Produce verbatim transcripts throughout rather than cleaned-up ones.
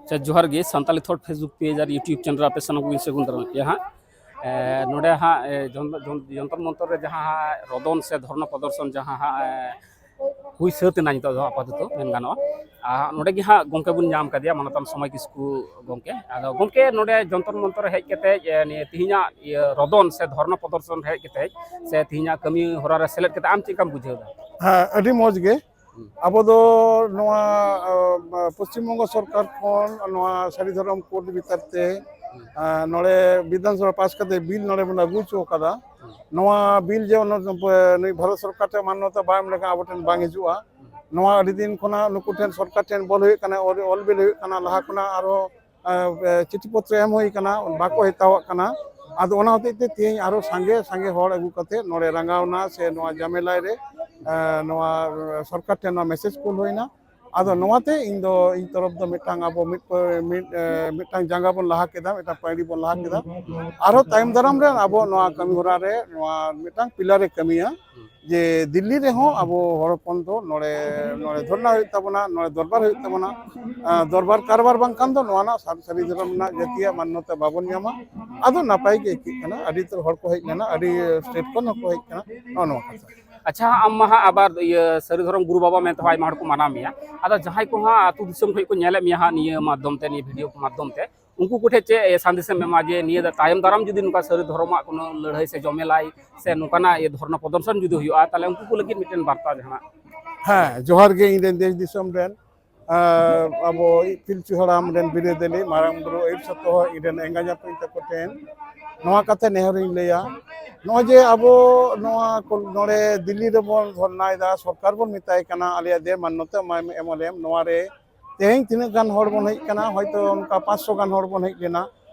ᱟᱪᱪᱷᱟ, ᱡᱚᱦᱟᱨ ᱜᱮ᱾ ᱥᱟᱱᱛᱟᱞᱤ ᱛᱷᱚᱴ Facebook page ᱟᱨ YouTube channel ᱨᱮ ᱟᱯᱮ ᱥᱟᱱᱟᱢ ᱠᱚᱜᱮᱧ ᱥᱟᱹᱜᱩᱱ ᱫᱟᱨᱟᱢᱮᱫ ᱯᱮᱭᱟ ᱦᱟᱸᱜ᱾ ᱮ, ᱱᱚᱰᱮ ᱦᱟᱸᱜ, ᱮ, ᱡᱚᱱ-, ᱡᱚᱱ-, ᱡᱚᱱᱛᱚᱨ ᱢᱚᱱᱛᱚᱨ ᱨᱮ ᱡᱟᱦᱟᱸ ᱦᱟᱸᱜ ᱨᱚᱫᱚᱱ ᱥᱮ ᱫᱷᱚᱨᱱᱟ ᱯᱨᱚᱫᱚᱨᱥᱚᱱ ᱡᱟᱦᱟᱸ ᱦᱟᱸᱜ, ᱮ, ᱦᱩᱭ ᱥᱟᱹᱛ ᱮᱱᱟ ᱱᱤᱛᱚᱜ ᱫᱚ ᱟᱯᱟᱛᱚᱛᱚ ᱢᱮᱱ ᱜᱟᱱᱚᱜᱼᱟ᱾ ᱟᱨ ᱱᱚᱰᱮ ᱜᱮ ᱦᱟᱸᱜ ᱜᱚᱢᱠᱮ ᱵᱚᱱ ᱧᱟᱢ ᱠᱟᱫᱮᱭᱟ, ᱢᱟᱱᱚᱛᱟᱱ ᱥᱚᱢᱟᱭ ᱠᱤᱥᱠᱩ ᱜᱚᱢᱠᱮ᱾ ᱟᱫᱚ ᱜᱚᱢᱠᱮ, ᱱᱚᱰᱮ ᱡᱚᱱᱛᱚᱨ ᱢᱚᱱᱛᱚᱨ ᱨᱮ ᱦᱮᱡ ᱠᱟᱛᱮ, ᱮ, ᱱᱤᱭᱟᱹ ᱛᱮᱦᱮᱧᱟᱜ ᱤᱭᱟᱹ ᱨᱚᱫᱚᱱ ᱥᱮ ᱫᱷᱚᱨᱱᱟ ᱯᱨᱚᱫᱚᱨᱥᱚᱱ ᱨᱮ ᱦᱮᱡ ᱠᱟᱛᱮ ᱥᱮ ᱛᱮᱦᱮᱧᱟᱜ ᱠᱟᱹᱢᱤ ᱦᱚᱨᱟ ᱨᱮ ᱥᱮᱞᱮᱫ ᱠᱟᱛᱮ ᱟᱢ ᱪᱮᱫ ᱞᱮᱠᱟᱢ ᱵᱩᱡᱷᱟᱹᱣ ᱮᱫᱟ? ᱦᱮᱸ, ᱟᱹᱰᱤ ᱢᱚᱡᱽ ᱜᱮ᱾ ᱦᱩᱸ᱾ ᱟᱵᱚ ᱫᱚ ᱱᱚᱣᱟ, ᱟ, ᱯᱚᱥᱪᱤᱢ ᱵᱚᱝᱜᱚ ᱥᱚᱨᱠᱟᱨ ᱠᱷᱚᱱ ᱱᱚᱣᱟ ᱥᱟᱹᱨᱤ ᱫᱷᱚᱨᱚᱢ ᱠᱳᱰ ᱵᱷᱤᱛᱟᱨ ᱛᱮ, ᱦᱩᱸ᱾ ᱟ, ᱱᱚᱰᱮ ᱵᱤᱫᱷᱟᱱ ᱥᱚᱵᱷᱟ ᱯᱟᱥ ᱠᱟᱛᱮ ᱵᱤᱞ ᱱᱚᱰᱮ ᱵᱚᱱ ᱟᱹᱜᱩ ᱦᱚᱪᱚ ᱟᱠᱟᱫᱟ᱾ ᱦᱩᱸ᱾ ᱱᱚᱣᱟ ᱵᱤᱞ ᱡᱮ ᱚᱱᱟ, ᱱᱩᱭ ᱵᱷᱟᱨᱚᱛ ᱥᱚᱨᱠᱟᱨ ᱴᱷᱮᱱ ᱢᱟᱱᱱᱚᱛᱟ ᱵᱟᱭ ᱮᱢ ᱞᱮᱠᱷᱟᱱ ᱟᱵᱚ ᱴᱷᱮᱱ ᱵᱟᱝ ᱦᱤᱡᱩᱜᱼᱟ᱾ ᱦᱩᱸ᱾ ᱱᱚᱣᱟ ᱟᱹᱰᱤ ᱫᱤᱱ ᱠᱷᱚᱱᱟᱜ ᱱᱩᱠᱩ ᱴᱷᱮᱱ, ᱥᱚᱨᱠᱟᱨ ᱴᱷᱮᱱ ᱵᱚᱞ ᱦᱩᱭᱩᱜ ᱠᱟᱱᱟ, ᱚᱞ, ᱚᱞ ᱵᱤᱞ ᱦᱩᱭᱩᱜ ᱠᱟᱱᱟ, ᱞᱟᱦᱟ ᱠᱷᱚᱱᱟᱜ ᱟᱨᱦᱚᱸ ᱮ, ᱮ, ᱪᱤᱴᱷᱤ ᱯᱚᱛᱨᱚ ᱮᱢ ᱦᱩᱭ ᱠᱟᱱᱟ, ᱵᱟᱠᱚ ᱦᱟᱛᱟᱣᱟᱜ ᱠᱟᱱᱟ᱾ ᱟᱫᱚ ᱚᱱᱟ ᱦᱚᱛᱮᱡ ᱛᱮ ᱛᱮᱦᱮᱧ ᱟᱨᱚ ᱥᱟᱸᱜᱮ, ᱥᱟᱸᱜᱮ ᱦᱚᱲ ᱟᱹᱜᱩ ᱠᱟᱛᱮ ᱱᱚᱰᱮ ᱨᱟᱸᱜᱟᱣᱱᱟ ᱥᱮ ᱱᱚᱣᱟ ᱡᱟᱢᱮᱞᱟᱭ ᱨᱮ, ᱮ, ᱱᱚᱣᱟ ᱥᱚᱨᱠᱟᱨ ᱴᱷᱮᱱ ᱱᱚᱣᱟ ᱢᱮᱥᱮᱡᱽ ᱠᱩᱞ ᱦᱩᱭᱱᱟ᱾ ᱟᱫᱚ ᱱᱚᱣᱟᱛᱮ ᱤᱧ ᱫᱚ, ᱤᱧ ᱛᱚᱨᱚᱯ ᱫᱚ ᱢᱤᱫᱴᱟᱝ ᱟᱵᱚ ᱢᱤᱫ ᱯᱟᱹ-, ᱢᱤᱫ, ᱮ, ᱢᱤᱫᱴᱟᱝ ᱡᱟᱸᱜᱟ ᱵᱚᱱ ᱞᱟᱦᱟ ᱠᱮᱫᱟ, ᱢᱤᱫᱴᱟᱝ ᱯᱟᱹᱭᱲᱤ ᱵᱚᱱ ᱞᱟᱦᱟ ᱠᱮᱫᱟ᱾ ᱟᱨᱦᱚᱸ ᱛᱟᱭᱚᱢ ᱫᱟᱨᱟᱢ ᱨᱮ ᱟᱵᱚ ᱱᱚᱣᱟ ᱠᱟᱹᱢᱤ ᱦᱚᱨᱟ ᱨᱮ ᱱᱚᱣᱟ ᱢᱤᱫᱴᱟᱝ ᱯᱤᱞᱟᱨ ᱮ ᱠᱟᱹᱢᱤᱭᱟ᱾ ᱡᱮ ᱫᱤᱞᱞᱤ ᱨᱮᱦᱚᱸ ᱟᱵᱚ ᱦᱚᱲ ᱦᱚᱯᱚᱱ ᱫᱚ ᱱᱚᱰᱮ, ᱱᱚᱰᱮ ᱫᱷᱚᱨᱱᱟ ᱦᱩᱭᱩᱜ ᱛᱟᱵᱚᱱᱟ, ᱱᱚᱰᱮ ᱫᱚᱨᱵᱟᱨ ᱦᱩᱭᱩᱜ ᱛᱟᱵᱚᱱᱟ᱾ ᱟᱸ, ᱫᱚᱨᱵᱟᱨ ᱠᱟᱨᱵᱟᱨ ᱵᱟᱝᱠᱷᱟᱱ ᱫᱚ ᱱᱚᱣᱟ ᱨᱮᱱᱟᱜ ᱥᱟᱨ-, ᱥᱟᱹᱨᱤ ᱫᱷᱚᱨᱚᱢ ᱨᱮᱱᱟᱜ ᱡᱟᱹᱛᱤᱭᱟᱜ ᱢᱟᱱᱱᱚᱛᱟ ᱵᱟᱵᱚᱱ ᱧᱟᱢᱟ᱾ ᱟᱫᱚ ᱱᱟᱯᱟᱭ ᱜᱮ ᱟᱹᱭᱠᱟᱹᱜ ᱠᱟᱱᱟ, ᱟᱹᱰᱤ ᱩᱛᱟᱹᱨ ᱦᱚᱲ ᱠᱚ ᱦᱮᱡ ᱞᱮᱱᱟ, ᱟᱹᱰᱤ state ᱠᱷᱚᱱ ᱦᱚᱸᱠᱚ ᱦᱮᱡ ᱠᱟᱱᱟ, ᱱᱚᱜᱼᱚ ᱱᱚᱣᱟ ᱠᱟᱛᱷᱟ᱾ ᱟᱪᱪᱷᱟ, ᱟᱢ ᱢᱟ ᱦᱟᱸᱜ ᱟᱵᱟᱨ ᱤᱭᱟᱹ ᱥᱟᱹᱨᱤ ᱫᱷᱚᱨᱚᱢ ᱜᱩᱨᱩ ᱵᱟᱵᱟ ᱢᱮᱱᱛᱮ ᱦᱚᱸ ᱟᱭᱢᱟ ᱦᱚᱲ ᱠᱚ ᱢᱟᱱᱟᱣ ᱢᱮᱭᱟ, ᱟᱫᱚ ᱡᱟᱦᱟᱸᱭ ᱠᱚ ᱦᱟᱸᱜ ᱟᱹᱛᱩ ᱫᱤᱥᱚᱢ ᱠᱷᱚᱱ ᱠᱚ ᱧᱮᱞᱮᱫ ᱢᱮᱭᱟ ᱦᱟᱸᱜ ᱱᱤᱭᱟᱹ ᱢᱟᱫᱽᱫᱷᱚᱢ ᱛᱮ, ᱱᱤᱭᱟᱹ video ᱠᱚ ᱢᱟᱫᱽᱫᱷᱚᱢ ᱛᱮ, ᱩᱱᱠᱩ ᱠᱚᱴᱷᱮᱱ ᱪᱮᱫ, ᱮ, ᱥᱟᱸᱫᱮᱥ ᱮᱢ ᱮᱢᱟ ᱡᱮ ᱱᱤᱭᱟᱹ ᱫᱚ ᱛᱟᱭᱚᱢ ᱫᱟᱨᱟᱢ ᱡᱩᱫᱤ ᱱᱚᱝᱠᱟ ᱥᱟᱹᱨᱤ ᱫᱷᱚᱨᱚᱢᱟᱜ ᱠᱳᱱᱳ ᱞᱟᱹᱲᱦᱟᱹᱭ ᱥᱮ ᱡᱚᱢᱮᱞᱟᱭ ᱥᱮ ᱱᱚᱝᱠᱟᱱᱟᱜ, ᱮ, ᱫᱷᱚᱨᱱᱟ ᱯᱨᱚᱫᱚᱨᱥᱚᱱ ᱡᱩᱫᱤ ᱦᱩᱭᱩᱜᱼᱟ, ᱛᱟᱦᱚᱞᱮ ᱩᱱᱠᱩ ᱠᱚ ᱞᱟᱹᱜᱤᱫ ᱢᱤᱫᱴᱮᱱ ᱵᱟᱨᱛᱟ ᱡᱟᱦᱟᱱᱟᱜ? ᱦᱮᱸ, ᱡᱚᱦᱟᱨ ᱜᱮ ᱤᱧ ᱨᱮᱱ ᱫᱮᱥ ᱫᱤᱥᱚᱢ ᱨᱮᱱ, ᱟᱨ ᱟᱵᱚ ᱯᱤᱞᱪᱩ ᱦᱟᱲᱟᱢ ᱨᱮᱱ ᱵᱤᱨᱟᱹᱫᱟᱹᱞᱤ ᱢᱟᱨᱟᱝ ᱵᱩᱨᱩ ᱟᱹᱭᱩᱨ ᱥᱟᱛᱚ ᱤᱧ ᱨᱮᱱ ᱮᱸᱜᱟ ᱡᱟᱯᱟᱹᱭ ᱛᱟᱠᱚ ᱴᱷᱮᱱ ᱱᱚᱣᱟ ᱠᱟᱛᱷᱟ ᱱᱮᱦᱚᱨᱤᱧ ᱞᱟᱹᱭᱟ, ᱱᱚᱜᱼᱚᱭ ᱡᱮ ᱟᱵᱚ ᱱᱚᱣᱟ ᱠᱚ-, ᱱᱚᱰᱮ ᱫᱤᱞᱞᱤ ᱨᱮᱵᱚᱱ ᱫᱷᱚᱨᱱᱟᱭᱮᱫᱟ, ᱥᱚᱨᱠᱟᱨ ᱵᱚᱱ ᱢᱮᱛᱟᱭ ᱠᱟᱱᱟ ᱟᱞᱮᱭᱟᱜ ᱫᱮ ᱢᱟᱱᱱᱚᱛᱟ ᱮᱢᱟᱭ ᱢᱮ, ᱮᱢ ᱟᱞᱮᱢ, ᱱᱚᱣᱟ ᱨᱮ ᱛᱮᱦᱮᱧ ᱛᱤᱱᱟᱹᱜ ᱜᱟᱱ ᱦᱚᱲ ᱵᱚᱱ ᱦᱮᱡ ᱟᱠᱟᱱᱟ, ᱦᱚᱭᱛᱳ ᱚᱱᱠᱟ ᱯᱟᱸᱪᱥᱚ ᱜᱟᱱ ᱦᱚᱲ ᱵᱚᱱ ᱦᱮᱡ ᱞᱮᱱᱟ,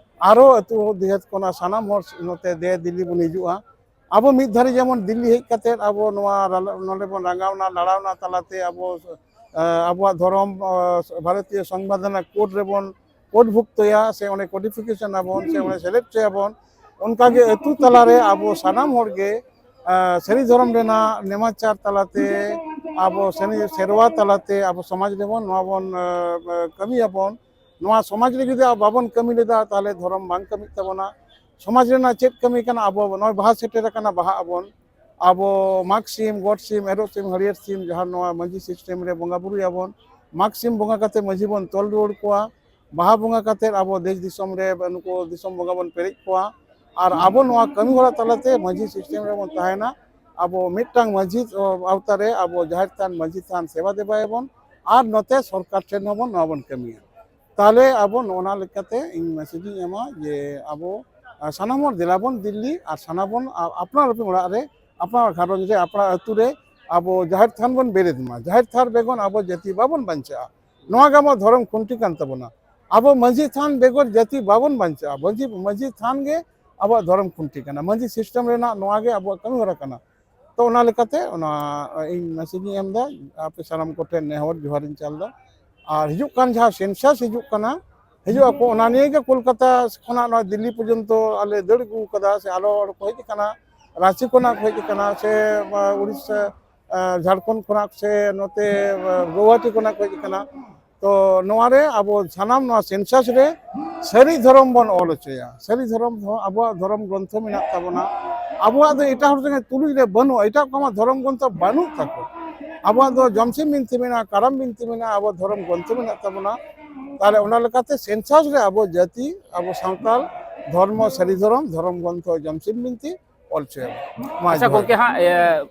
ᱟᱨᱚ ᱟᱹᱛᱩ ᱫᱤᱦᱟᱹᱛ ᱠᱷᱚᱱᱟᱜ ᱥᱟᱱᱟᱢ ᱦᱚᱲ ᱱᱚᱛᱮ ᱫᱮ ᱫᱤᱞᱞᱤ ᱵᱚᱱ ᱦᱤᱡᱩᱜᱼᱟ᱾ ᱟᱵᱚ ᱢᱤᱫ ᱫᱷᱟᱨᱮ ᱡᱮᱢᱚᱱ ᱫᱤᱞᱞᱤ ᱦᱮᱡ ᱠᱟᱛᱮᱫ ᱟᱵᱚ ᱱᱚᱣᱟ ᱨᱟᱞᱟ-, ᱱᱚᱰᱮ ᱵᱚᱱ ᱨᱟᱸᱜᱟᱣᱱᱟ, ᱞᱟᱲᱟᱣᱱᱟ ᱛᱟᱞᱟᱛᱮ ᱟᱵᱚ, ᱮ, ᱟᱵᱚᱣᱟᱜ ᱫᱷᱚᱨᱚᱢ, ᱮ, ᱵᱷᱟᱨᱚᱛᱤᱭᱚ ᱥᱚᱝᱵᱤᱫᱷᱟᱱ ᱨᱮᱱᱟᱜ ᱠᱳᱰ ᱨᱮᱵᱚᱱ ᱠᱳᱰ ᱵᱷᱩᱠᱛᱚᱭᱟ ᱥᱮ ᱚᱸᱰᱮ codification ᱟᱵᱚᱱ ᱥᱮ ᱚᱸᱰᱮ ᱥᱮᱞᱮᱫ ᱦᱚᱪᱚᱭᱟᱵᱚᱱ, ᱚᱱᱠᱟᱜᱮ ᱟᱹᱛᱩ ᱛᱟᱞᱟᱨᱮ ᱟᱵᱚ ᱥᱟᱱᱟᱢ ᱦᱚᱲᱜᱮ, ᱮ, ᱥᱟᱹᱨᱤ ᱫᱷᱚᱨᱚᱢ ᱨᱮᱱᱟᱜ ᱱᱮᱢᱟᱪᱟᱨ ᱛᱟᱞᱟᱛᱮ, ᱟᱵᱚ ᱥᱟᱹᱨᱤ ᱥᱮᱨᱣᱟ ᱛᱟᱞᱟᱛᱮ ᱟᱵᱚ ᱥᱚᱢᱟᱡᱽ ᱨᱮᱵᱚᱱ ᱱᱚᱣᱟ ᱵᱚᱱ, ᱮ, ᱮ, ᱠᱟᱹᱢᱤᱭᱟᱵᱚᱱ᱾ ᱱᱚᱣᱟ ᱥᱚᱢᱟᱡᱽ ᱨᱮ ᱡᱩᱫᱤ ᱟᱵᱚ ᱵᱟᱵᱚᱱ ᱠᱟᱹᱢᱤ ᱞᱮᱫᱟ, ᱛᱟᱦᱚᱞᱮ ᱫᱷᱚᱨᱚᱢ ᱵᱟᱝ ᱠᱟᱹᱢᱤᱜ ᱛᱟᱵᱚᱱᱟ᱾ ᱥᱚᱢᱟᱡᱽ ᱨᱮᱱᱟᱜ ᱪᱮᱫ ᱠᱟᱹᱢᱤ ᱠᱟᱱᱟ? ᱟᱵᱚ ᱱᱚᱜᱼᱚᱭ ᱵᱟᱦᱟ ᱥᱮᱴᱮᱨ ᱟᱠᱟᱱᱟ, ᱵᱟᱦᱟᱜ ᱟᱵᱚᱱ᱾ ᱟᱵᱚ ᱢᱟᱜᱽ ᱥᱤᱢ, ᱜᱚᱴ ᱥᱤᱢ, ᱮᱨᱚᱜ ᱥᱤᱢ, ᱦᱟᱹᱨᱭᱟᱹᱲ ᱥᱤᱢ, ᱡᱟᱦᱟᱸ ᱱᱚᱣᱟ ᱢᱟᱹᱡᱷᱤ ᱥᱤᱥᱴᱮᱢ ᱨᱮ ᱵᱚᱸᱜᱟ ᱵᱩᱨᱩᱭᱟᱵᱚᱱ, ᱢᱟᱜᱽ ᱥᱤᱢ ᱵᱚᱸᱜᱟ ᱠᱟᱛᱮ ᱢᱟᱹᱡᱷᱤ ᱵᱚᱱ ᱛᱚᱞ ᱨᱩᱣᱟᱹᱲ ᱠᱚᱣᱟ᱾ ᱵᱟᱦᱟ ᱵᱚᱸᱜᱟ ᱠᱟᱛᱮ ᱟᱵᱚ ᱫᱮᱥ ᱫᱤᱥᱚᱢ ᱨᱮ ᱱᱩᱠᱩ ᱫᱤᱥᱚᱢ ᱵᱚᱸᱜᱟ ᱵᱚᱱ ᱯᱮᱨᱮᱡ ᱠᱚᱣᱟ᱾ ᱟᱨ ᱟᱵᱚ ᱱᱚᱣᱟ ᱠᱟᱹᱢᱤ ᱦᱚᱨᱟ ᱛᱟᱞᱟᱛᱮ ᱢᱟᱹᱡᱷᱤ ᱥᱤᱥᱴᱮᱢ ᱨᱮᱵᱚᱱ ᱛᱟᱦᱮᱱᱟ᱾ ᱟᱵᱚ ᱢᱤᱫᱴᱟᱝ ᱢᱟᱹᱡᱷᱤ ᱟᱣᱛᱟ ᱨᱮ ᱟᱵᱚ ᱡᱟᱦᱮᱨ ᱛᱷᱟᱱ, ᱢᱟᱹᱡᱷᱤ ᱛᱷᱟᱱ ᱥᱮᱵᱟ ᱫᱮᱵᱟᱭᱟᱵᱚᱱ, ᱟᱨ ᱱᱚᱛᱮ ᱥᱚᱨᱠᱟᱨ ᱴᱷᱮᱱ ᱦᱚᱸᱵᱚᱱ ᱱᱚᱣᱟ ᱵᱚᱱ ᱠᱟᱹᱢᱤᱭᱟ᱾ ᱛᱟᱦᱞᱮ ᱟᱵᱚ ᱱᱚᱜᱼᱱᱟ ᱞᱮᱠᱟᱛᱮ ᱤᱧ ᱢᱮᱥᱮᱡᱽ ᱤᱧ ᱮᱢᱟ ᱡᱮ ᱟᱵᱚ, ᱟᱨ ᱥᱟᱱᱟᱢ ᱦᱚᱲ ᱫᱮᱞᱟ ᱵᱚᱱ ᱫᱤᱞᱞᱤ, ᱟᱨ ᱥᱟᱱᱟᱢ ᱵᱚᱱ ᱟ-, ᱟᱯᱱᱟᱨ ᱟᱯᱱᱟᱨ ᱚᱲᱟᱜ ᱨᱮ, ᱟᱯᱱᱟᱨ ᱜᱷᱟᱨᱚᱸᱡᱽ ᱨᱮ, ᱟᱯᱱᱟᱨ ᱟᱹᱛᱩ ᱨᱮ ᱟᱵᱚ ᱡᱟᱦᱮᱨ ᱛᱷᱟᱱ ᱵᱚᱱ ᱵᱮᱨᱮᱫ ᱢᱟ᱾ ᱡᱟᱦᱮᱨ ᱛᱷᱟᱱ ᱵᱮᱜᱚᱨ ᱟᱵᱚ ᱡᱟᱹᱛᱤ ᱵᱟᱵᱚᱱ ᱵᱟᱧᱪᱟᱜᱼᱟ᱾ ᱱᱚᱣᱟ ᱜᱮ ᱟᱵᱚᱣᱟᱜ ᱫᱷᱚᱨᱚᱢ ᱠᱷᱩᱱᱴᱤ ᱠᱟᱱ ᱛᱟᱵᱚᱱᱟ᱾ ᱟᱵᱚ ᱢᱟᱹᱡᱷᱤ ᱛᱷᱟᱱ ᱵᱮᱜᱚᱨ ᱡᱟᱹᱛᱤ ᱵᱟᱵᱚᱱ ᱵᱟᱧᱪᱟᱜᱼᱟ᱾ ᱢᱟᱹᱡᱷᱤ, ᱢᱟᱹᱡᱷᱤ ᱛᱷᱟᱱ ᱜᱮ ᱟᱵᱚᱣᱟᱜ ᱫᱷᱚᱨᱚᱢ ᱠᱷᱩᱱᱴᱤ ᱠᱟᱱᱟ᱾ ᱢᱟᱹᱡᱷᱤ ᱥᱤᱥᱴᱮᱢ ᱨᱮᱱᱟᱜ ᱱᱚᱣᱟ ᱜᱮ ᱟᱵᱚᱣᱟᱜ ᱠᱟᱹᱢᱤ ᱦᱚᱨᱟ ᱠᱟᱱᱟ᱾ ᱛᱚ, ᱚᱱᱟ ᱞᱮᱠᱟᱛᱮ ᱚᱱᱟ ᱤᱧ ᱢᱮᱥᱮᱡᱽ ᱤᱧ ᱮᱢ ᱮᱫᱟ, ᱟᱯᱮ ᱥᱟᱱᱟᱢ ᱠᱚᱴᱷᱮᱱ ᱱᱮᱦᱚᱨ ᱡᱚᱦᱟᱨ ᱤᱧ ᱪᱟᱞ ᱮᱫᱟ᱾ ᱟᱨ ᱦᱤᱡᱩᱜ ᱠᱟᱱ ᱡᱟᱦᱟᱸ ᱥᱮᱱᱥᱟᱥ ᱦᱤᱡᱩᱜ ᱠᱟᱱᱟ, ᱦᱤᱡᱩᱜ ᱟᱠᱚ, ᱚᱱᱟ ᱱᱤᱭᱮ ᱜᱮ ᱠᱳᱞᱠᱟᱛᱟ ᱠᱷᱚᱱᱟᱜ ᱱᱚᱣᱟ ᱫᱤᱞᱞᱤ ᱯᱚᱨᱡᱚᱱᱛᱚ ᱟᱞᱮ ᱫᱟᱹᱲ ᱟᱹᱜᱩ ᱠᱟᱫᱟ, ᱥᱮ ᱟᱨᱚ ᱦᱚᱲ ᱠᱚ ᱦᱮᱡ ᱟᱠᱟᱱᱟ, ᱨᱟᱸᱪᱤ ᱠᱷᱚᱱᱟᱜ ᱠᱚ ᱦᱮᱡ ᱟᱠᱟᱱᱟ, ᱥᱮ, ᱟᱸ, ᱩᱲᱤᱥᱥᱟ, ᱟᱸ, ᱡᱷᱟᱲᱠᱷᱚᱸᱰ ᱠᱷᱚᱱᱟᱜ, ᱥᱮ ᱱᱚᱛᱮ, ᱟᱸ, ᱜᱳᱣᱟᱦᱟᱴᱤ ᱠᱷᱚᱱᱟᱜ ᱠᱚ ᱦᱮᱡ ᱟᱠᱟᱱᱟ᱾ ᱛᱚ ᱱᱚᱣᱟ ᱨᱮ ᱟᱵᱚ ᱥᱟᱱᱟᱢ ᱱᱚᱣᱟ ᱥᱮᱱᱥᱟᱥ ᱨᱮ ᱥᱟᱹᱨᱤ ᱫᱷᱚᱨᱚᱢ ᱵᱚᱱ ᱚᱞ ᱦᱚᱪᱚᱭᱟ᱾ ᱥᱟᱹᱨᱤ ᱫᱷᱚᱨᱚᱢ ᱫᱚ ᱟᱵᱚᱣᱟᱜ ᱫᱷᱚᱨᱚᱢ ᱜᱨᱚᱱᱛᱷᱚ ᱢᱮᱱᱟᱜ ᱛᱟᱵᱚᱱᱟ᱾ ᱟᱵᱚᱣᱟᱜ ᱫᱚ ᱮᱴᱟᱜ ᱦᱚᱲ ᱥᱚᱸᱜᱮ ᱛᱩᱞᱩᱡ ᱨᱮ ᱵᱟᱹᱱᱩᱜᱼᱟ, ᱮᱴᱟᱜ ᱠᱚᱢᱟ ᱫᱷᱚᱨᱚᱢ ᱜᱨᱚᱱᱛᱷᱚ ᱵᱟᱹᱱᱩᱜ ᱛᱟᱠᱚ᱾ ᱟᱵᱚᱣᱟᱜ ᱫᱚ ᱡᱚᱢᱥᱤᱢ ᱵᱤᱱᱛᱤ ᱢᱮᱱᱟᱜᱼᱟ, ᱠᱟᱨᱟᱢ ᱵᱤᱱᱛᱤ ᱢᱮᱱᱟᱜᱼᱟ, ᱟᱵᱚ ᱫᱷᱚᱨᱚᱢ ᱜᱨᱚᱱᱛᱷᱚ ᱢᱮᱱᱟᱜ ᱛᱟᱵᱚᱱᱟ᱾ ᱛᱟᱦᱚᱞᱮ ᱚᱱᱟ ᱞᱮᱠᱟᱛᱮ ᱥᱮᱱᱥᱟᱥ ᱨᱮ ᱟᱵᱚ ᱡᱟᱹᱛᱤ, ᱟᱵᱚ ᱥᱟᱱᱛᱟᱲ ᱫᱷᱚᱨᱢᱚ, ᱥᱟᱹᱨᱤ ᱫᱷᱚᱨᱚᱢ, ᱫᱷᱚᱨᱚᱢ ᱜᱨᱚᱱᱛᱷᱚ, ᱡᱚᱢᱥᱤᱢ ᱵᱤᱱᱛᱤ ᱚᱞ ᱦᱚᱪᱚᱭᱟ᱾ ᱢᱟ ᱟᱪᱪᱷᱟ ᱡᱚᱦᱟᱨ᱾ ᱜᱚᱢᱠᱮ ᱦᱟᱸᱜ, ᱮ,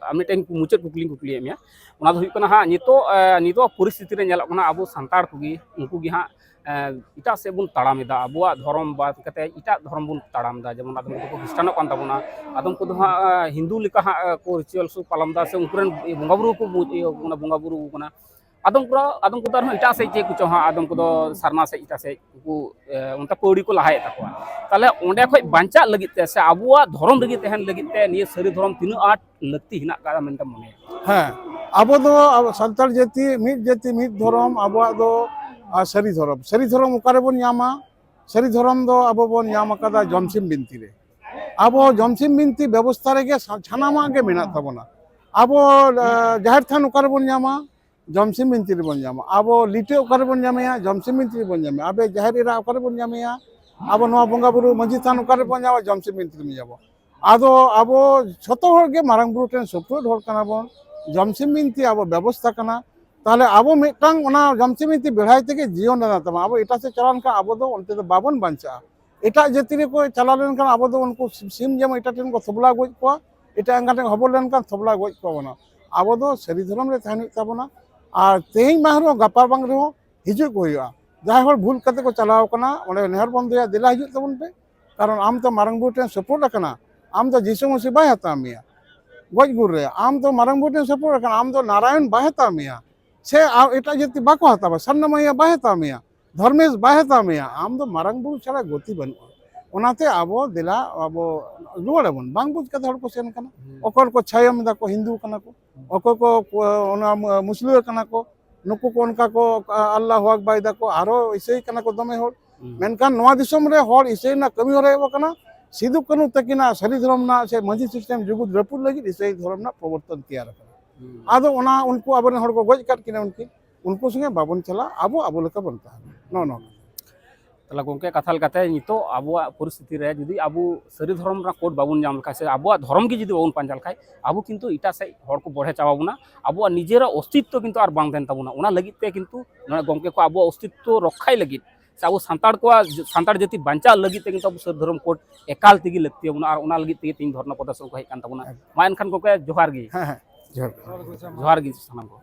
ᱟᱨ ᱢᱤᱫᱴᱮᱱ ᱢᱩᱪᱟᱹᱫ ᱠᱩᱠᱞᱤᱧ ᱠᱩᱠᱞᱤᱭᱮᱫ ᱢᱮᱭᱟ᱾ ᱚᱱᱟ ᱫᱚ ᱦᱩᱭᱩᱜ ᱠᱟᱱᱟ ᱦᱟᱸᱜ, ᱱᱤᱛᱚᱜ, ᱮ, ᱱᱤᱛᱚᱜ ᱯᱚᱨᱤᱥᱛᱷᱤᱛᱤ ᱨᱮ ᱧᱮᱞᱚᱜ ᱠᱟᱱᱟ, ᱟᱵᱚ ᱥᱟᱱᱛᱟᱲ ᱠᱚᱜᱮ, ᱩᱱᱠᱩ ᱜᱮ ᱦᱟᱸᱜ, ᱮ, ᱮᱴᱟᱜ ᱥᱮᱫ ᱵᱚᱱ ᱛᱟᱲᱟᱢ ᱮᱫᱟ᱾ ᱟᱵᱚᱣᱟᱜ ᱫᱷᱚᱨᱚᱢ ᱵᱟᱫ ᱠᱟᱛᱮ ᱮᱴᱟᱜ ᱫᱷᱚᱨᱚᱢ ᱵᱚᱱ ᱛᱟᱲᱟᱢ ᱮᱫᱟ᱾ ᱡᱮᱢᱚᱱ ᱟᱫᱚᱢ ᱠᱚᱫᱚ ᱠᱚ ᱠᱷᱨᱤᱥᱴᱟᱱᱚᱜ ᱠᱟᱱ ᱛᱟᱵᱚᱱᱟ, ᱟᱫᱚᱢ ᱠᱚᱫᱚ ᱦᱟᱸᱜ, ᱮ, ᱦᱤᱱᱫᱩ ᱞᱮᱠᱟ ᱦᱟᱸᱜ, ᱮ, ᱠᱚ ᱨᱤᱪᱩᱣᱟᱞᱥ ᱠᱚ ᱯᱟᱞᱚᱱ ᱮᱫᱟ, ᱥᱮ ᱩᱱᱠᱩ ᱨᱮᱱ ᱵᱚᱸᱜᱟ ᱵᱩᱨᱩ ᱠᱚ ᱵᱩᱡᱽ, ᱤᱭᱟᱹ, ᱢᱟᱱᱮ ᱵᱚᱸᱜᱟ ᱵᱩᱨᱩ ᱠᱟᱱᱟ᱾ ᱟᱫᱚᱢ ᱠᱚᱫᱚ, ᱟᱫᱚᱢ ᱠᱚᱫᱚ ᱟᱨᱦᱚᱸ ᱮᱴᱟᱜ ᱥᱮᱫ ᱪᱮᱫ ᱠᱚᱪᱚᱝ ᱦᱟᱸᱜ, ᱟᱫᱚᱢ ᱠᱚᱫᱚ ᱥᱟᱨᱱᱟ ᱥᱮᱫ, ᱮᱴᱟᱜ ᱥᱮᱫ ᱩᱱᱠᱩ, ᱮ, ᱚᱱᱛᱮ ᱯᱟᱹᱣᱲᱤ ᱠᱚ ᱞᱟᱦᱟᱭᱮᱫ ᱛᱟᱠᱚᱣᱟ᱾ ᱛᱟᱦᱚᱞᱮ ᱚᱸᱰᱮ ᱠᱷᱚᱡ ᱵᱟᱧᱪᱟᱜ ᱞᱟᱹᱜᱤᱫ ᱛᱮ ᱥᱮ ᱟᱵᱚᱣᱟᱜ ᱫᱷᱚᱨᱚᱢ ᱨᱮᱜᱮ ᱛᱟᱦᱮᱱ ᱞᱟᱹᱜᱤᱫ ᱛᱮ ᱱᱤᱭᱟᱹ ᱥᱟᱹᱨᱤ ᱫᱷᱚᱨᱚᱢ ᱛᱤᱱᱟᱹᱜ ᱟᱸᱴ ᱞᱟᱹᱠᱛᱤ ᱦᱮᱱᱟᱜ ᱟᱠᱟᱫᱟ ᱢᱮᱱᱛᱮᱢ ᱢᱚᱱᱮᱭᱟ? ᱦᱮᱸ, ᱟᱵᱚ ᱫᱚ, ᱟᱵᱚ ᱥᱟᱱᱛᱟᱲ ᱡᱟᱹᱛᱤ ᱢᱤᱫ ᱡᱟᱹᱛᱤ ᱢᱤᱫ ᱫᱷᱚᱨᱚᱢ, ᱟᱵᱚᱣᱟᱜ ᱫᱚ, ᱟᱨ ᱥᱟᱹᱨᱤ ᱫᱷᱚᱨᱚᱢ, ᱥᱟᱹᱨᱤ ᱫᱷᱚᱨᱚᱢ ᱚᱠᱟ ᱨᱮᱵᱚᱱ ᱧᱟᱢᱟ? ᱥᱟᱹᱨᱤ ᱫᱷᱚᱨᱚᱢ ᱫᱚ ᱟᱵᱚ ᱵᱚᱱ ᱧᱟᱢ ᱟᱠᱟᱫᱟ ᱡᱚᱢᱥᱤᱢ ᱵᱤᱱᱛᱤ ᱨᱮ᱾ ᱟᱵᱚ ᱡᱚᱢᱥᱤᱢ ᱵᱤᱱᱛᱤ ᱵᱮᱵᱚᱥᱛᱷᱟ ᱨᱮᱜᱮ ᱥᱟ-, ᱥᱟᱱᱟᱢᱟᱜ ᱜᱮ ᱢᱮᱱᱟᱜ ᱛᱟᱵᱚᱱᱟ᱾ ᱟᱵᱚ, ᱮ, ᱡᱟᱦᱮᱨ ᱛᱷᱟᱱ ᱚᱠᱟ ᱨᱮᱵᱚᱱ ᱧᱟᱢᱟ? ᱡᱚᱢᱥᱤᱢ ᱵᱤᱱᱛᱤ ᱨᱮᱵᱚᱱ ᱧᱟᱢᱟ᱾ ᱟᱵᱚ ᱞᱤᱴᱟᱹ ᱚᱠᱟ ᱨᱮᱵᱚᱱ ᱧᱟᱢᱮᱭᱟ? ᱡᱚᱢᱥᱤᱢ ᱵᱤᱱᱛᱤ ᱨᱮᱵᱚᱱ ᱧᱟᱢᱮᱭᱟ᱾ ᱟᱵᱮ ᱡᱟᱦᱮᱨ ᱮᱨᱟ ᱚᱠᱟ ᱨᱮᱵᱚᱱ ᱧᱟᱢᱮᱭᱟ? ᱟᱵᱚ ᱱᱚᱣᱟ ᱵᱚᱸᱜᱟ ᱵᱩᱨᱩ ᱢᱟᱹᱡᱷᱤ ᱛᱷᱟᱱ ᱚᱠᱟ ᱨᱮᱵᱚᱱ ᱧᱟᱢᱟ? ᱡᱚᱢᱥᱤᱢ ᱵᱤᱱᱛᱤ ᱨᱮᱵᱚᱱ ᱧᱟᱢᱟ᱾ ᱟᱫᱚ ᱟᱵᱚ ᱡᱷᱚᱛᱚ ᱦᱚᱲ ᱜᱮ ᱢᱟᱨᱟᱝ ᱵᱩᱨᱩ ᱴᱷᱮᱱ ᱥᱩᱯᱨᱩᱫ ᱦᱚᱲ ᱠᱟᱱᱟ ᱵᱚᱱ᱾ ᱡᱚᱢᱥᱤᱢ ᱵᱤᱱᱛᱤ ᱟᱵᱚ ᱵᱮᱵᱚᱥᱛᱷᱟ ᱠᱟᱱᱟ᱾ ᱛᱟᱦᱚᱞᱮ ᱟᱵᱚ ᱢᱤᱫᱴᱟᱝ ᱚᱱᱟ ᱡᱚᱢᱥᱤᱢ ᱵᱤᱱᱛᱤ ᱵᱮᱲᱦᱟᱭ ᱛᱮᱜᱮ ᱡᱤᱭᱚᱱ ᱨᱮᱱᱟᱜ ᱛᱟᱵᱚᱱ᱾ ᱟᱵᱚ ᱮᱴᱟᱜ ᱥᱮᱫ ᱪᱟᱞᱟᱣ ᱞᱮᱱᱠᱷᱟᱱ ᱟᱵᱚ ᱫᱚ ᱚᱱᱛᱮ ᱫᱚ ᱵᱟᱵᱚᱱ ᱵᱟᱧᱪᱟᱜᱼᱟ᱾ ᱮᱴᱟᱜ ᱡᱟᱹᱛᱤ ᱨᱮᱠᱚ ᱪᱟᱞᱟᱣ ᱞᱮᱱᱠᱷᱟᱱ ᱟᱵᱚ ᱫᱚ ᱩᱱᱠᱩ ᱥᱤᱢ ᱡᱮᱢᱚᱱ ᱮᱴᱟᱜ ᱴᱷᱮᱱ ᱠᱚ ᱛᱷᱚᱵᱞᱟ ᱜᱚᱡ ᱠᱚᱣᱟ, ᱮᱴᱟᱜ ᱮᱸᱜᱟ ᱴᱷᱮᱱ ᱦᱚᱵᱚᱨ ᱞᱮᱱᱠᱷᱟᱱ ᱛᱷᱚᱵᱞᱟ ᱜᱚᱡ ᱠᱚᱣᱟ ᱵᱚᱱ᱾ ᱟᱵᱚ ᱫᱚ ᱥᱟᱹᱨᱤ ᱫᱷᱚᱨᱚᱢ ᱨᱮ ᱛᱟᱦᱮᱱ ᱦᱩᱭᱩᱜ ᱛᱟᱵᱚᱱᱟ᱾ ᱟᱨ ᱛᱮᱦᱮᱧ ᱵᱟᱝ ᱨᱮᱦᱚᱸ, ᱜᱟᱯᱟ ᱵᱟᱝ ᱨᱮᱦᱚᱸ ᱦᱤᱡᱩᱜ ᱠᱚ ᱦᱩᱭᱩᱜᱼᱟ᱾ ᱡᱟᱦᱟᱸᱭ ᱦᱚᱲ ᱵᱷᱩᱞ ᱠᱟᱛᱮ ᱠᱚ ᱪᱟᱞᱟᱣ ᱠᱟᱱᱟ, ᱚᱸᱰᱮ ᱱᱮᱦᱚᱨ ᱵᱚᱱ ᱫᱚᱭᱟ, ᱫᱮᱞᱟ ᱦᱤᱡᱩᱜ ᱛᱟᱵᱚᱱ ᱯᱮ, ᱠᱟᱨᱚᱱ ᱟᱢ ᱫᱚ ᱢᱟᱨᱟᱝ ᱵᱩᱨᱩ ᱴᱷᱮᱱ ᱥᱩᱯᱨᱩᱫ ᱟᱠᱟᱱᱟ, ᱟᱢ ᱫᱚ ᱡᱤᱥᱩ ᱢᱟᱹᱥᱤ ᱵᱟᱭ ᱦᱟᱛᱟᱣ ᱢᱮᱭᱟ᱾ ᱜᱚᱡ ᱜᱩᱨ ᱨᱮ ᱟᱢ ᱫᱚ ᱢᱟᱨᱟᱝ ᱵᱩᱨᱩ ᱴᱷᱮᱱ ᱥᱩᱯᱨᱩᱫ ᱟᱠᱟᱱᱟ, ᱟᱢ ᱫᱚ ᱱᱟᱨᱟᱭᱚᱱ ᱵᱟᱭ ᱦᱟᱛᱟᱣ ᱢᱮᱭᱟ, ᱥᱮ ᱟᱨ ᱮᱴᱟᱜ ᱡᱟᱹᱛᱤ ᱵᱟᱠᱚ ᱦᱟᱛᱟᱣᱟ, ᱥᱟᱨᱱᱟ ᱢᱟᱹᱭᱟ ᱵᱟᱭ ᱦᱟᱛᱟᱣ ᱢᱮᱭᱟ, ᱫᱷᱚᱨᱢᱮᱥ ᱵᱟᱭ ᱦᱟᱛᱟᱣ ᱢᱮᱭᱟ, ᱟᱢ ᱫᱚ ᱢᱟᱨᱟᱝ ᱵᱩᱨᱩ ᱪᱷᱟᱲᱟ ᱜᱚᱛᱤ ᱵᱟᱹᱱᱩᱜᱼᱟ᱾ ᱚᱱᱟᱛᱮ ᱟᱵᱚ ᱫᱮᱞᱟ ᱟᱵᱚ ᱨᱩᱣᱟᱹᱲ ᱟᱵᱚᱱ, ᱵᱟᱝ ᱵᱩᱡᱽ ᱠᱟᱛᱮ ᱦᱚᱲ ᱠᱚ ᱥᱮᱱ ᱠᱟᱱᱟ᱾ ᱚᱠᱚᱭ ᱠᱚ ᱪᱷᱟᱭᱚᱢ ᱮᱫᱟ ᱠᱚ, ᱦᱤᱱᱫᱩ ᱠᱟᱱᱟ ᱠᱚ, ᱚᱠᱚᱭ ᱠᱚ ᱚᱱᱟ ᱢᱩᱥᱞᱟᱹ ᱠᱟᱱᱟ ᱠᱚ, ᱱᱩᱠᱩ ᱠᱚ ᱚᱱᱠᱟ ᱠᱚ ᱟᱞᱞᱟᱦᱩ ᱟᱠᱵᱟᱭ ᱫᱟᱠᱚ, ᱟᱨᱚ ᱤᱥᱟᱹᱭ ᱠᱟᱱᱟ ᱠᱚ ᱫᱚᱢᱮ ᱦᱚᱲ᱾ ᱢᱮᱱᱠᱷᱟᱱ ᱱᱚᱣᱟ ᱫᱤᱥᱚᱢ ᱨᱮ ᱦᱚᱲ ᱤᱥᱟᱹᱭ ᱨᱮᱱᱟᱜ ᱠᱟᱹᱢᱤ ᱦᱚᱨᱟ ᱮᱦᱚᱵ ᱟᱠᱟᱱᱟ ᱥᱤᱫᱩ ᱠᱟᱹᱱᱦᱩ ᱛᱟᱹᱠᱤᱱᱟᱜ ᱥᱟᱹᱨᱤ ᱫᱷᱚᱨᱚᱢ ᱨᱮᱱᱟᱜ ᱥᱮ ᱢᱟᱹᱡᱷᱤ ᱥᱤᱥᱴᱮᱢ ᱡᱩᱜᱩᱫ ᱨᱟᱹᱯᱩᱫ ᱞᱟᱹᱜᱤᱫ ᱤᱥᱟᱹᱭ ᱫᱷᱚᱨᱚᱢ ᱨᱮᱱᱟᱜ ᱯᱨᱚᱵᱚᱨᱛᱚᱱ ᱛᱮᱭᱟᱨ ᱟᱠᱟᱱᱟ᱾ ᱟᱫᱚ ᱚᱱᱟ ᱩᱱᱠᱩ ᱟᱵᱚᱨᱮᱱ ᱦᱚᱲ ᱠᱚ ᱜᱚᱡ ᱟᱠᱟᱫ ᱠᱤᱱᱟ, ᱩᱱᱠᱤᱱ ᱩᱱᱠᱩ ᱥᱚᱸᱜᱮ ᱵᱟᱵᱚᱱ ᱪᱟᱞᱟᱜᱼᱟ, ᱟᱵᱚ ᱟᱵᱚ ᱞᱮᱠᱟ ᱵᱚᱱ ᱛᱟᱦᱮᱱᱟ᱾ ᱱᱚᱜᱼᱚ ᱱᱚᱣᱟ᱾ ᱛᱟᱦᱚᱞᱮ ᱜᱚᱢᱠᱮ, ᱠᱟᱛᱷᱟ ᱞᱮᱠᱟᱛᱮ ᱱᱤᱛᱚᱜ ᱟᱵᱚᱣᱟᱜ ᱯᱚᱨᱤᱥᱛᱷᱤᱛᱤ ᱨᱮ ᱡᱩᱫᱤ ᱟᱵᱚ ᱥᱟᱹᱨᱤ ᱫᱷᱚᱨᱚᱢ ᱨᱮᱱᱟᱜ ᱠᱳᱰ ᱵᱟᱵᱚᱱ ᱧᱟᱢ ᱞᱮᱠᱷᱟᱱ ᱥᱮ ᱟᱵᱚᱣᱟᱜ ᱫᱷᱚᱨᱚᱢ ᱜᱮ ᱡᱩᱫᱤ ᱵᱟᱵᱚᱱ ᱯᱟᱸᱡᱟ ᱞᱮᱠᱷᱟᱱ, ᱟᱵᱚ ᱠᱤᱱᱛᱩ ᱮᱴᱟᱜ ᱥᱮᱫ ᱦᱚᱲ ᱠᱚ ᱵᱚᱲᱦᱮ ᱪᱟᱵᱟ ᱵᱚᱱᱟ, ᱟᱵᱚᱣᱟᱜ ᱱᱤᱡᱮᱨᱟᱜ ᱚᱥᱛᱤᱛᱛᱚ ᱠᱤᱱᱛᱩ ᱟᱨ ᱵᱟᱝ ᱛᱟᱦᱮᱱ ᱛᱟᱵᱚᱱᱟ᱾ ᱚᱱᱟ ᱞᱟᱹᱜᱤᱫ ᱛᱮ ᱠᱤᱱᱛᱩ ᱱᱚᱰᱮ ᱜᱚᱢᱠᱮ ᱠᱚ ᱟᱵᱚᱣᱟᱜ ᱚᱥᱛᱤᱛᱛᱚ ᱨᱚᱠᱠᱷᱟᱭ ᱞᱟᱹᱜᱤᱫ ᱥᱮ ᱟᱵᱚ ᱥᱟᱱᱛᱟᱲ ᱠᱚᱣᱟᱜ, ᱥᱟᱱᱛᱟᱲ ᱡᱟᱹᱛᱤ ᱵᱟᱧᱪᱟᱣ ᱞᱟᱹᱜᱤᱫ ᱛᱮ ᱠᱤᱱᱛᱩ ᱟᱵᱚ ᱥᱟᱹᱨᱤ ᱫᱷᱚᱨᱚᱢ ᱠᱳᱰ ᱮᱠᱟᱞ ᱛᱮᱜᱮ ᱞᱟᱹᱠᱛᱤ ᱟᱵᱚᱱᱟ᱾ ᱟᱨ ᱚᱱᱟ ᱞᱟᱹᱜᱤᱫ ᱛᱮᱜᱮ ᱛᱮᱦᱮᱧ ᱫᱷᱚᱨᱱᱟ ᱯᱨᱚᱫᱚᱨᱥᱚᱱ ᱠᱚ ᱦᱮᱡ ᱠᱟᱱ ᱛᱟᱵᱚᱱᱟ᱾ ᱢᱟ ᱮᱱᱠᱷᱟᱱ ᱜᱚᱢᱠᱮ, ᱡᱚᱦᱟᱨ ᱜᱮ᱾ ᱦᱮᱸ, ᱦᱮᱸ, ᱡᱚᱦᱟᱨ ᱜᱮ᱾ ᱡᱚᱦᱟᱨ ᱜᱮ ᱥᱟᱱᱟᱢ ᱠᱚ᱾